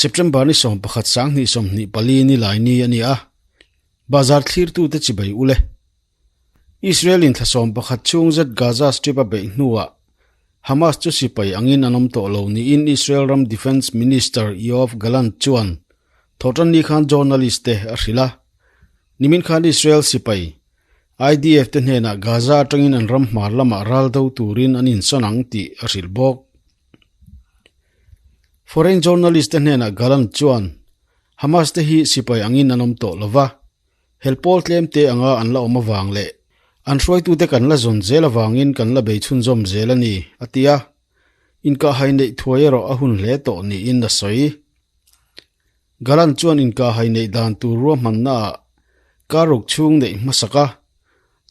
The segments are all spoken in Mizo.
September ni 11 2024 ni lai ni a ni a, bazar thlirtute chibai ule. Israel in thla 11 chhung zet Gaza Strip a beih hnuah Hamas chu sipai angin an awm tawh lo niin Israel ram Defence Minister Yoav Gallant chuan thawhtanni khan journalist te a hrilh a. Nimin khan Israel sipai IDF te hnenah Gaza atangin an ram hmar lamah ral do turin an insawn ang tih a hrilh bawk. Foreign journalist te hnenah Gallant chuan Hamas te hi sipai angin an awm tawh lova, hel pawl tlem te anga an la awm avang leh an hruaitute kan la zawn zel avangin kan la bei chhunzawm zel a ni, a ti a. Inkahhai neih thuai erawh a hun hle tawh niin a sawi. Gallant chuan inkahhai neih dan tur ruahmannaah kar ruk chhung neih hmasak a,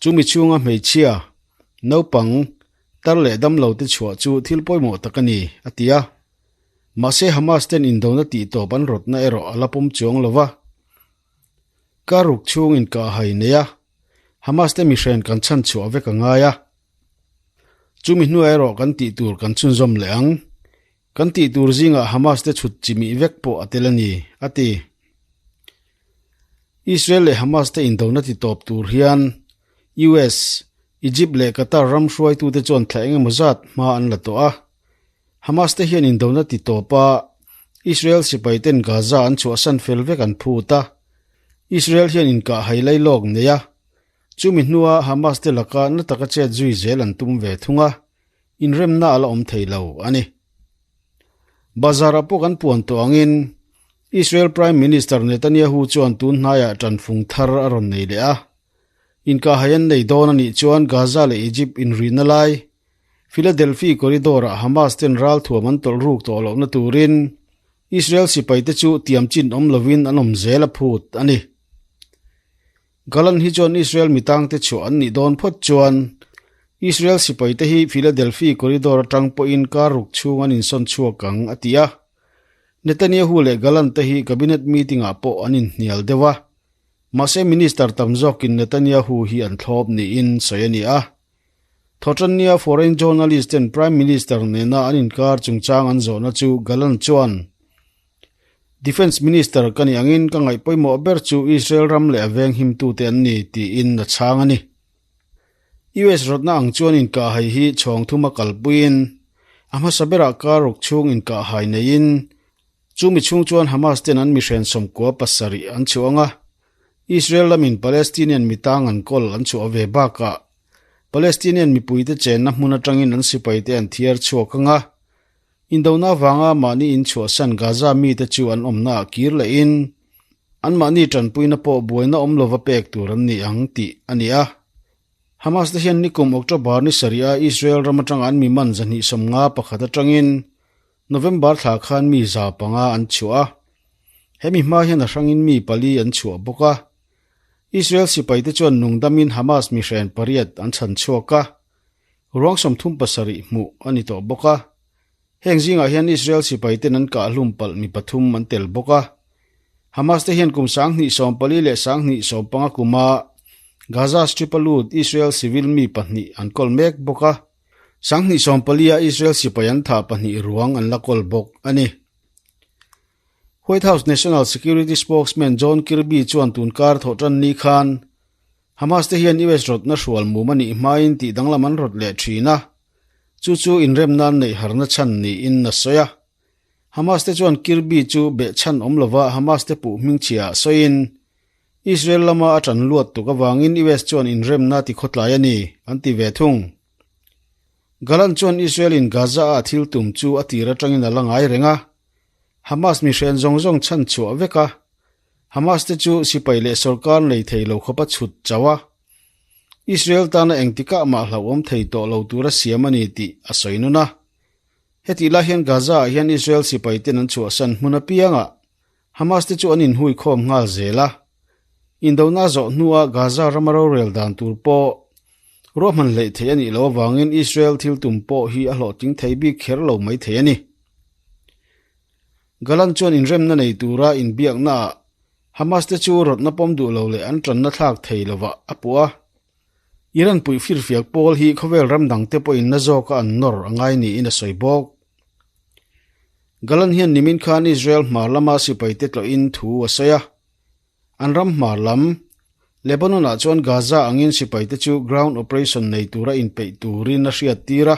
chumi chhunga hmeichhia, naupang, tar leh damlo te chhuah chu thil pawimawh tak a ni, a ti a. Mahse Hamas ten indona tihtawp an rawtna erawh a la pawm chuang lo va. Kar ruk chhung inkahhai nei a, Hamas te mihren kan chhan chhuah vek a ngai a. Chumi hnuah erawh kan tih tur kan chhunzawm leh ang. Kan tih tur zingah Hamas te chhut chimih vek pawh a tel a ni, a ti. Israel leh Hamas te indona ti tawp tur hian US, Egypt leh Qatar ram hruaitute chuan thla eng emaw zat hma an la tawh a. Hamas te hian indona ti tawp a, Israel sipai ten Gaza an chhuahsan fel vek an phut a. Israel hian inkahhai lai lawk nei a, chumi hnua Hamas te laka na taka chet zui zel an tum ve thung a. Inremna a la awm thei lo a ni. Bazar-ah pawh kan puan tawh angin Israel Prime Minister Netanyahu chuan tun hnaiah tanfung thar a rawn nei leh a. Inkahhai an nei dawn a nih chuan Gaza leh Egypt inrihna lai Philadelphi Corridor-ah Hamas ten ralthuam an tawlh ruk tawh lohna turin Israel sipaite chu tiamchin awm lovin an awm zel a phut a ni. Galan hi chuan Israel mitangte chhuah an nih dawn phawt chuan Israel sipaite hi Philadelphi Corridor atang pawhin kar ruk chhung an insawn chhuak ang, a ti a. Netanyahu leh Galan te hi cabinet meeting-ah pawh an inhnial deuh a, mahse minister tam zawkin Netanyahu hi an thlawp niin sawi a ni a. Thawhtannia foreign journalist ten Prime Minister nena an inkar chungchang an zawhna chu Galan chuan, Defence Minister ka nih angin ka ngaih pawimawh ber chu Israel ram leh a veng himtute an ni, tiin a chhang a ni. US rawtna ang chuan inkahhai hi chhawng thuma kalpuiin a hmasa berah kar ruk chhung inkahhai neiin chumi chhung chuan Hamas ten an mihren sawmkua pasarih an chhuah ang a, Israel lamin Palestinian mitang an kawl an chhuah ve bakah Palestinian mipuite chenna hmun atangin an sipaite an thiar chhuak ang a, Indona avanga mahni inchhuahsan Gaza mite chu an awmnaah kir lehin anmahni tanpuina pawh buaina awm lova pek tur an ni ang tih a ni a. Hamas te hian nikum October ni sarih a Israel ram atanga an mi man 251 atangin November thla khan mi 500 an chhuah a. Hemi hma hian a hrangin mi pali an chhuah bawk a. Israel sipaite chuan nungdamin Hamas mihren pariat an chhan chhuak a. Ruang 37 hmuh a ni tawh bawk a. Heng zingah hian Israel sipaiten an kah hlum palh mi pathum an tel bawk a. Hamas te hian kum 2014 leh 2015 kuma Gaza Strip a lut Israel civil mi pahnih an kawl mek bawk a. 2014 a Israel sipai an thah pahnih ruang an la kawl bawk a ni. White House National Security Spokesman John Kirby chuan tunkar thawhtan ni khan Hamas te hian US rawtna hrual mum a nih hmain tih danglam an rawt leh thin a, chu chu inrem nan neih harna chhan niin a sawi a. Hamas te chuan Kirby chu behchhan awm lova Hamas te puh hmingchhia ah sawiin, Israel lama a tan luat tuk avangin US chuan inremna ti khawtlai a ni, an ti ve thung. Gallant chuan Israel in Gaza a thil tum chu a tir atangin a la ngai reng a, Hamas mihren zawng zawng chhan chhuah vek a, Hamas te chu sipai leh sorkar nei thei lo khawpa chhut chauh a, Israel tana engtikah mah hlauhawm thei tawh lo tura siam a ni tih a sawi nun a. Hetih lai hian Gaza-ah hian Israel sipai ten an chhuahsan hmun apiangah Hamas te chu an inhui khawm nghal zel a. Indona zawh hnua Gaza rama rorel dan tur pawh ruahman hleih theih a nih loh avangin Israel thil tum pawh hi a hlawhtling thei bik kher lo mai thei a ni. Gallant chuan inremna nei tura inbiaknaah Hamas te chu rawtna pawm duh lo leh an tanna thlak thei lovah a puh a. Iran puih firfiak pawl hi khawvel ram dangte pawhin na zawka an nawr a ngai niin a sawi bawk. Gallant hian nimin khan Israel hmar lama sipaite tlawhin thu a sawi a. An ram hmar lam, Lebanon-ah chuan Gaza angin sipaite chu ground operation nei tura inpeih turin a hriattir a.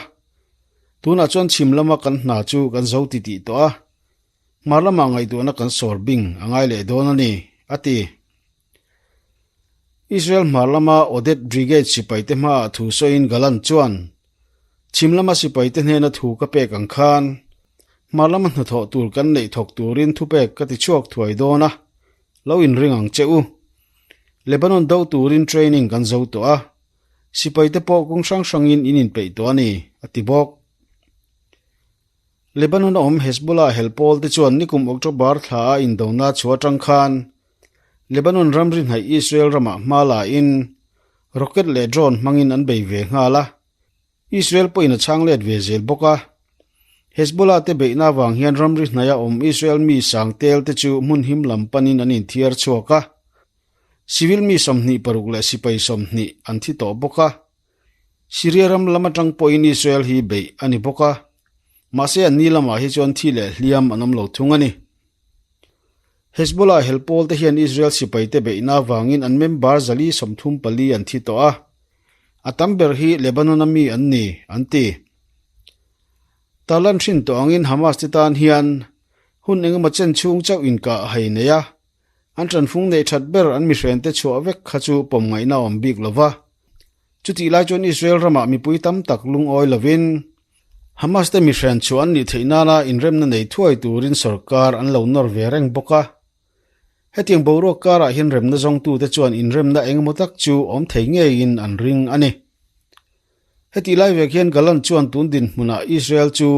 Tunah chuan chhim lama kan hna chu kan zo titih tawh a, hmar lamah ngaihtuahna kan sawr bing a ngai leh dawn a ni, a ti. Israel hmar lama Oded Brigade sipaite hmaah thu sawiin Gallant chuan, Chhim lama sipaite hnena thu ka pek ang khan, hmar lama hnathawh tur kan neih thawk turin thupek ka ti chhuak thuai dawn a, lo inring ang che u. Lebanon do turin training kan zo tawh a, sipaite pawh kawng hrang hrangin in inpeih tawh a ni, a ti bawk. Lebanon a awm Hezbollah hel pawl te chuan nikum October thla a indona chhuah atang khan Lebanon ramri hnaih Israel ramah hma la in rocket leh drone hmangin an bei ve nghal a, Israel pawhin a chhang let ve zel bawk a. Hezbollah te beihna avang hian ramri hnaih a awm Israel mi sang tel te chu hmun him lam panin an inthiar chhuak a, civil mi 26 leh sipai 20 an thi tawh bawk a. Syria ram lam atang pawhin Israel hi beih a ni bawk a, mahse an ni lamah hi chuan thi leh hliam an awm lo thung a ni. Hezbollah hel pawl te hian Israel sipaite beihna avangin an member 434 an thi tawh a, a tam ber hi Lebanon-a mi an ni, an ti. Tarlan hrin tawh angin Hamas te tan hian hun engemaw chen chhung chauh inkah hai nei a, An ṭanfung neih ṭhat ber an mihrente chhuah vek kha chu pawm ngaihna a awm bik lo va. Chutih lai chuan Israel ramah mipui tam tak lungawi lovin Hamas te mihren chhuah an nih theih nana inremna nei thuai turin sorkar an lo nawr ve reng bawk a. Hetiang boruak karah hian remna zawngtute chuan inremna engemaw tak chu awm thei ngeiin an ring a ni. Hetih lai vek hian Gallant chuan tun dinhmunah Israel chu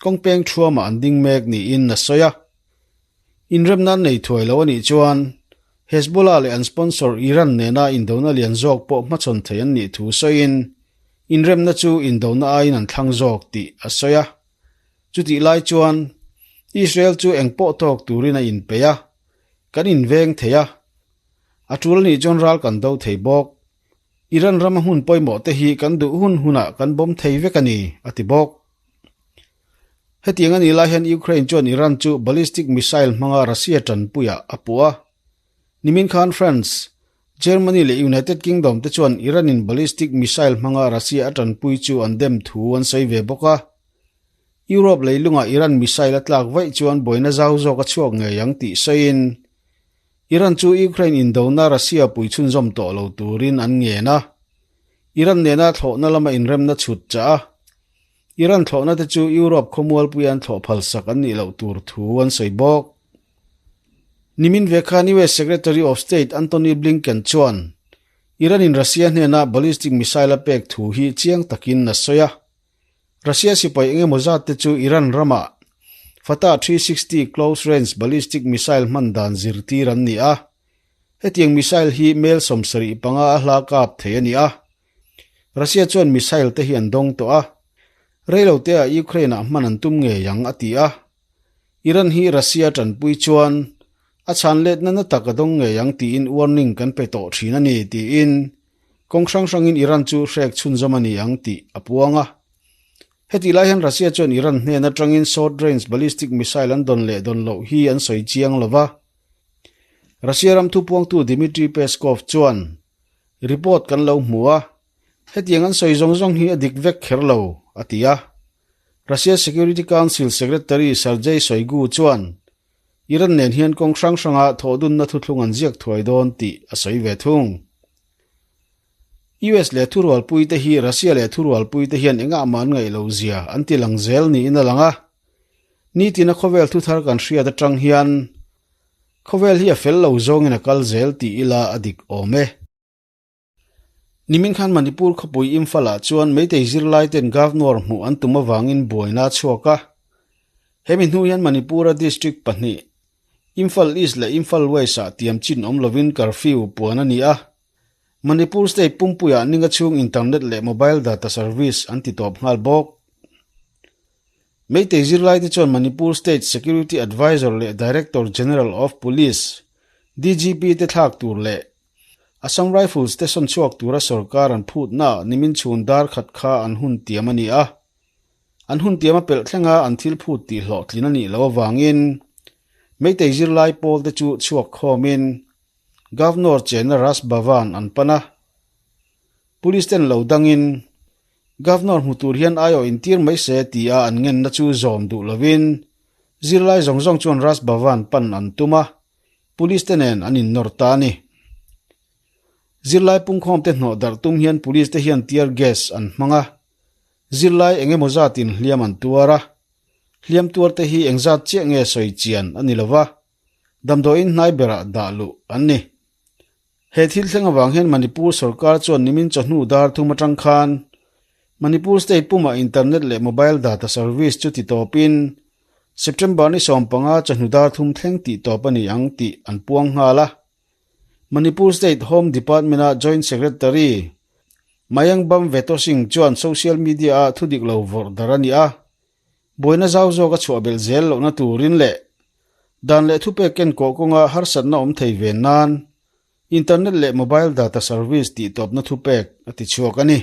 kawngpeng thuamah an ding mek niin a sawi a. Inremna an nei thuai lo a nih chuan Hezbollah leh an sponsor Iran nena indona lian zawk pawh hmachhawn thei an nih thu sawiin inremna chu indona aiin an thlang zawk tih a sawi a. Chutih lai chuan Israel chu eng pawh tawk turin a inpeih a, kan inveng thei a, a tul a nih chuan ral kan do thei bawk. Iran rama hmun pawimawh te hi kan duh hun hunah kan bawm thei vek a ni, a ti bawk. Hetiang a nih lai hian Ukraine chuan Iran chu ballistic missile hmanga Russia tanpuiah a puh a. Nimin khan France, Germany leh United Kingdom te chuan Iran-in ballistic missile hmanga Russia a tanpui chu an dem thu an sawi ve bawk a. Europe leilungah Iran missile a tlak vaih chuan buaina zau zawk a chhuak ngei ang tih sawiin Iran chu Ukraine indona Russia pui chhunzawm tawh lo turin an ngen a. Iran nena thlawhna lama inremna chhut chah a. Iran thlawhna te chu Europe khawmualpui an thlawh phalsak an nih loh tur thu an sawi bawk. Nimin ve khan US Secretary of State Antony Blinken chuan Iran in Russia hnena ballistic missile a pek thu hi chiang takin a sawi a. Russia sipai engemaw zat te chu Iran ramah Fatah 360 close range ballistic missile hman dan zirtir an ni a. Hetiang missile hi mel 75 a hla kap thei a ni a. Russia chuan missile te hi an dawng tawh a, reilote ah Ukraine ah hman an tum ngei ang a ti a. Iran hi Russia tanpui chuan a chhan letna na tak a dawng ngei ang tiin warning kan pe tawh thin a ni tiin kawng hrang hrangin Iran chu hrek chhunzawm a ni ang tih a puang a. Hetih lai hian Russia chuan Iran hnen atangin short range ballistic missile an dawn leh dawn loh hi an sawi chiang lova. Russia ram thupuangtu Dmitry Peskov chuan Report kan lo hmu a, hetiang an sawi zawng zawng hi a dik vek kher lo, a ti a. Russia Security Council Secretary Sergei Shoigu chuan Iran nen hian kawng hrang hranga thawhdunna thuthlung an ziak thuai dawn tih a sawi ve thung. US leh thurualpuite hi Russia leh thurualpuite hian engah mah an ngaih loh zia an ti lang zel niin a lang a. Nitina khawvel thuthar kan hriat atang hian Khawvel hi a fel lo zawngin a kal zel tih ila a dik awm e. Nimin khan Manipur khawpui Imphal-ah chuan Meitei zirlaiten Governor hmuh an tum avangin buaina a chhuak a. Hemi hnu hian Manipur-a district pahnih, Imphal East leh Imphal West-ah tiam chin awm lovin curfew puan a ni a. Manipur state pumpuiah ninga chhung internet leh mobile data service an ti tawp nghal bawk. Meitei zirlaite chuan Manipur State Security Advisor leh Director General of Police, DGP, te thlak tur leh Assam Rifles te sawn chhuak tura sorkar an phutnaah nimin chhun dar khat kha an hun tiam a ni a. An hun tiam a pelh thlenga an thil phut tih hlawhtlin a nih loh avangin Meitei zirlai pawl te chu chhuak khawmin Governor chenna Raj Bhavan an pan a. Police ten lo dangin Governor hmu tur hian aiawh intir mai se tia an ngenna chu zawm duh lovin zirlai zawng zawng chuan Raj Bhavan pan an tum a, Police te nen an innawr ta a ni. Zirlai pungkhawmte hnawh darh tum hian Police te hian tear gas an hmang a, zirlai eng emaw zatin hliam an tuar a. Hliam tuarte hi engzat chiah nge sawi chian a ni lova, damdawiin hnai berah dah luh an ni. He thil thleng avang hian Manipur sorkar chuan nimin chawhnu dar thum atang khan Manipur state pumah internet leh mobile data service chu ti tawpin September ni 15 chawhnu dar thum thleng tih tawp a ni ang tih an puang nghal a. Manipur State Home Department-a Joint Secretary Mayangbam Veto Singh chuan social media-a thudik lo vawrh dar a ni a, buaina zau zawk a chhuah belh zel lohna turin leh dan leh thupek kenkawh kawnga harsatna awm thei ve nan internet leh mobile data service tih tawpna thupek a ti chhuak a ni.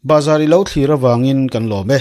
Bazar i lo thlir avangin kan lawm e.